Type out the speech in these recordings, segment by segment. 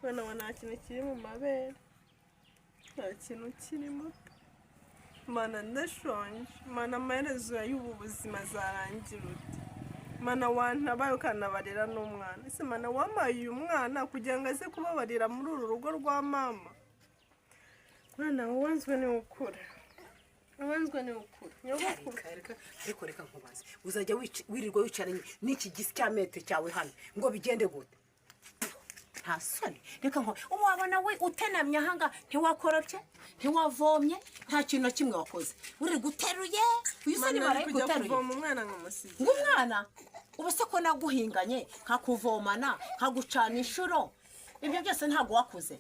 Mwana wa, nta kintu kiri mu mabere, nta kintu kirimo pe. Mana, ndashonje. Mana, amaherezo y'ubu buzima azarangira ute? Mana, wantabaye ukanabarira n'umwana. Ese Mana, wampaye uyu mwana kugira ngo aze kubabarira muri uru rugo rwa mama? Mwana, wanzwe ni ukura, wanzwe ni ukura, nyogokuru. Reka reka, ariko reka nkubaze: uzajya wirirwa wicaranye n'iki gisi cy'amete cyawe hano ngo bigende gute? Nta soni? Reka nko ubu wabona we utenamye ahanga, ntiwakorobye, ntiwavomye, nta kintu na kimwe wakoze, uri guteruye uyu se ni Mana, ari marayika kujya uteruye. Kuvoma umwana nkamusigira. Ngo umwana? Ubu se ko naguhinganye, nkakuvomana, nkagucana inshuro, ibyo byose ntabwo wakoze?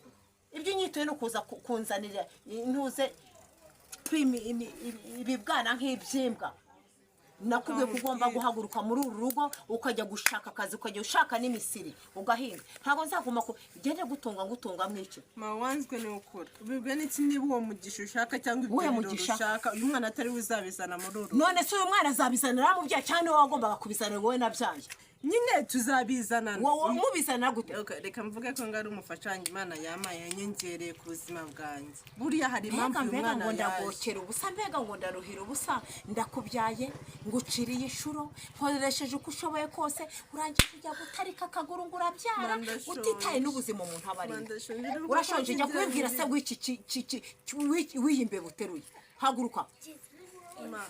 Ibyo unyituye ni ukuza kunzanira intuze ibibwana nk'ibyimbwa. Nakubwiye ko ugomba guhaguruka muri uru rugo, ukajya gushaka akazi, ukajya ushaka n'imisiri, ugahinga. Ntabwo nzaguma ku gende gutunga, ngutunga mwiki? Ma, wanzwe ni ukura. Ubibwe n'iki niba uwo mugisha ushaka cyangwa ibyo Uwuhe birori mugisha? ushaka, uyu mwana atari we uzabizana muri uru rugo? None se uyu mwana azabizanira mubyaye, cyangwa niwe wagombaga kubizanira, wowe nabyaye? Nyine tuzabizanana. Wowe mubizanira gute? Okay, reka mvuge ko ngari umufasha wanjye Imana yampaye, yanyongereye ku buzima bwanjye. Buriya hari impamvu Mbega uyu mbega mwana ngo yaje. Ndagokera ubusa, mbega ngo ndaruhira ubusa. Ndakubyaye, nguciriye inshuro, nkoresheje uko ushoboye kose, urangije ujya gutarika akaguru ngo urabyara. Ndashonje. Utitaye n'ubuzima umuntu aba arimo. Ndashonje. Uri Urashonje? Jya gukora. Kubibwira se w'iki w'iyi mbeba uteruye. Haguruka,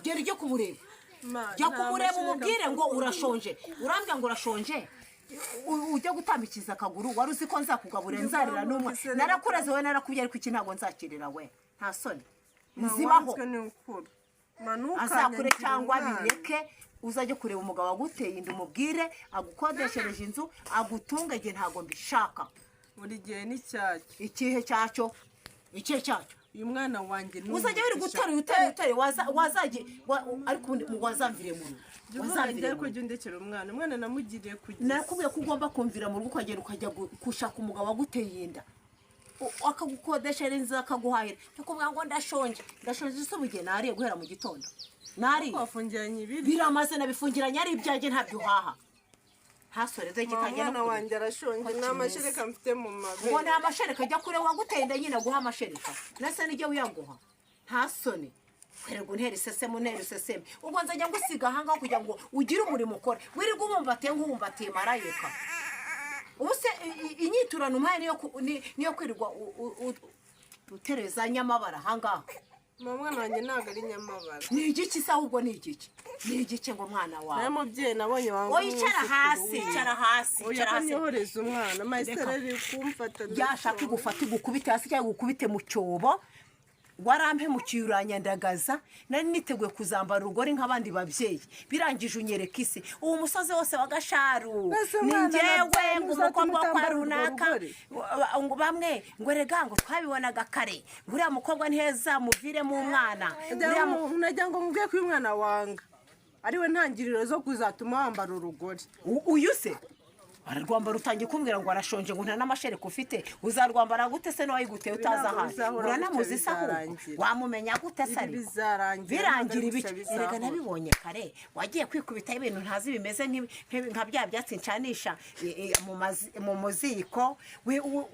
genda ujye kumureba. Ma, Jya nta kumureba, mashereka umubwire ngo mfite. Urashonje. Urambwira ngo urashonje, ujye gutambikiza akaguru. Wari uzi ko nzakugaburira, nzarira n'umwe? Narakuraze wowe, narakubye, ariko iki ntabwo nzakirira we. Nta soni? Ma, Nzibaho. wanzwe ni ukura. Ma, Azakure ntukanyangire cyangwa umwana. abireke. Uzajye kureba umugabo waguteye inda, umubwire agukodeshereje inzu, agutunge. Igihe ntabwo mbishaka. Buri gihe ni cyacyo. Ikihe cyacyo? Ikihe cyacyo? Uyu mwana wanjye ni Uzajya wiri umugisha. guteruye, uteruye, uteruye, wazajye ariko ubundi wazamviriye mu rugo. Jya uvuga. Wazamviriye Njye mu ariko rugo. jya undekera umwana. Umwana namugiriye kugeza. Nakubwiye ko ugomba kumvira mu rugo, ukagenda ukajya gushaka umugabo waguteye inda, akagukodeshereza inzu, akaguhahira. Ndakubwira ngo ndashonje, ndashonje. Ese ubu igihe nariye guhera mu gitondo? Nariye. Wafungiranye ibiryo. Biramaze, nabifungiranye ari ibyanjye, ntabyo uhaha. Ntasore dore Ma, kitangiye no umwana kurira. wanjye arashonje, nta mashereka mfite mu mabere. Ngo nta mashereka? Jya kure waguteye inda nyine aguha amashereka, nase nijye uyaguha. Nta soni? Kwereka untera iseseme, untera iseseme. Ubwo nzajya ngusiga ahangaha kugira ngo ugire umurimo ukora, wirirwa ubumbatiye nk'ubumbatiye marayika. Ubu se inyiturano umpaye niyo kwirirwa uteruye za nyamabara ahangaha? Ma, umwana wanjye ntabwo ari nyamabara. Ni igiki se ahubwo? Ni igiki? Ni igiki ngo mwana Nawe wawe? mubyeyi nabonye wanga. Oya, icara hasi, icara hasi. Oya. Icara hasi. Kanyohereza umwana. Reka. Mayisereri kumfata. Yashaka igufata, igukubite hasi cyangwa igukubite mu cyobo. Warampemukiye, uranyandagaza. Nari niteguye kuzambara urugori nk'abandi babyeyi, birangije unyereka isi. Ubu musozi wose wa Gasharu Mbese ni umwana njyewe nabyaye ngo ntuzatuma umukobwa wa kwa utambara urwo runaka. rugori? Ngo bamwe ngo rega ngo twabibonaga kare, ngo uriya mukobwa ntiheza muviremo umwana. Nagira ngo mubwiye ko uyu mwana wanga ariwe ntangiriro zo kuzatuma wambara urugori. Uyu se ararwambara? Utangiye kumbwira ngo arashonje, ngo nta n'amashereka ufite. Uzarwambara gute se n'uwayiguteye utazi Ntabwo ahantu? bizahora. Uranamuzi Gutya se ahubwo? bizarangira. Wamumenya gute se? Ibi Ariko bizarangira, birangira ntabwo ari ibiki? gutya bizahora. Erega nabibonye kare, wagiye kwikubitaho ibintu ntazi bimeze nka bya byatsi ncanisha mu muziko.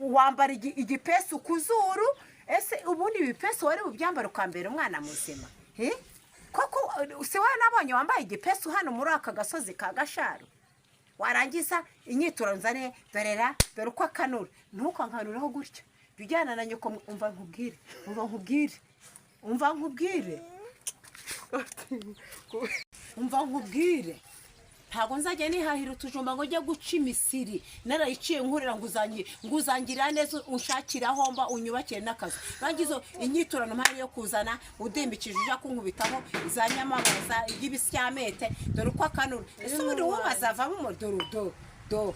Wambara igipesu ku zuru. Ese ubundi ibipesu wari bubyambara ukambera umwana muzima? Eh? Koko si wowe nabonye wambaye igipesu hano muri aka gasozi ka Gasharu? Warangiza inyiturano nzane. Dorera, dore uko akanura. Ntukankanureho gutya, jya ujyana na nyoko. Umva nkubwire, umva nkubwire, umva nkubwire, umva nkubwire: ntabwo nzajya nihahira utujumba ngo njye guca imisiri narayiciye nkurira ngo uzangirira neza, unshakire aho mba, unyubakire n'akazu. Rangiza inyiturano mpari yo kuzana udimbikije, ujya kunkubitaho za nyamabara y'ibisyamete. Dore uko akanura. Ese ubundi wowe bazavamo umudoro? Do do,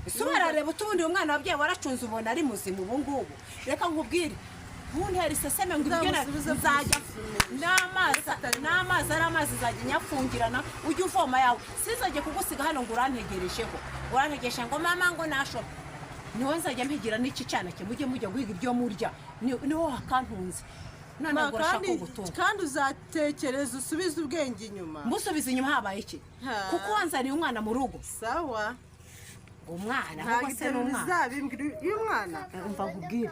ese ubu arareba utubundi? Umwana wabyaye waracunze, ubona ari muzima ubu ngubu? Reka nkubwire, ntuntere iseseme ngo ibyo Nzamusubize. Nzajya n'amazi, n'amazi ari amazi, nzajya nyafungirana, ujye uvoma yawe. Sinzajya kugusiga hano ngo urantegerejeho, urantegereje ngo mama ngo nashoka. Niwe nzajya mpigira n'iki cyana cye. Mujye mujya guhiga ibyo murya, niwo wakantunze. None Ma, ngo urashaka kandi gutunga. Kandi uzatekereza usubize ubwenge inyuma. Musubize inyuma habaye iki? Ha. Kuko wanzaniye umwana mu rugo. Sawa. Ngo Umwana Ntabwo ahubwo se ibyo ni umwana? bizabimbwira iyo umwana. Umva nkubwire,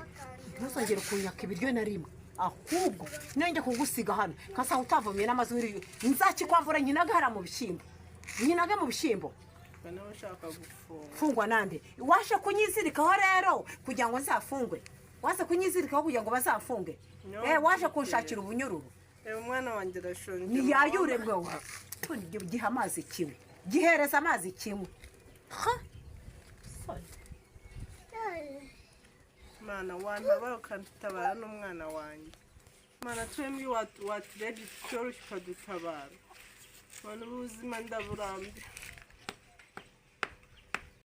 ntuzongere kunyaka ibiryo na rimwe. Ahubwo nongeye kugusiga hano nkasanga utavomye n'amazi wiriwe, nzakikwambura nkinaga hariya mu bishyimbo, nkinage mu bishyimbo. Ubwo nawe ushaka gufunga. Fungwa nande? Waje kunyizirikaho rero kugira ngo nzafungwe? Waje kunyizirikaho kugira ngo bazafunge? No, Eh, waje kunshakira ubunyururu. Reba, umwana wanjye arashonje. Niyayure mwe. Giha amazi kimwe, gihereza amazi kimwe. Ha! Sorry. Mana, wantabara ukadutabara n'umwana wanjye. Mana, twembi waturebye icyoroshye ukadutabara. Mana, ubuzima ndaburambiwe.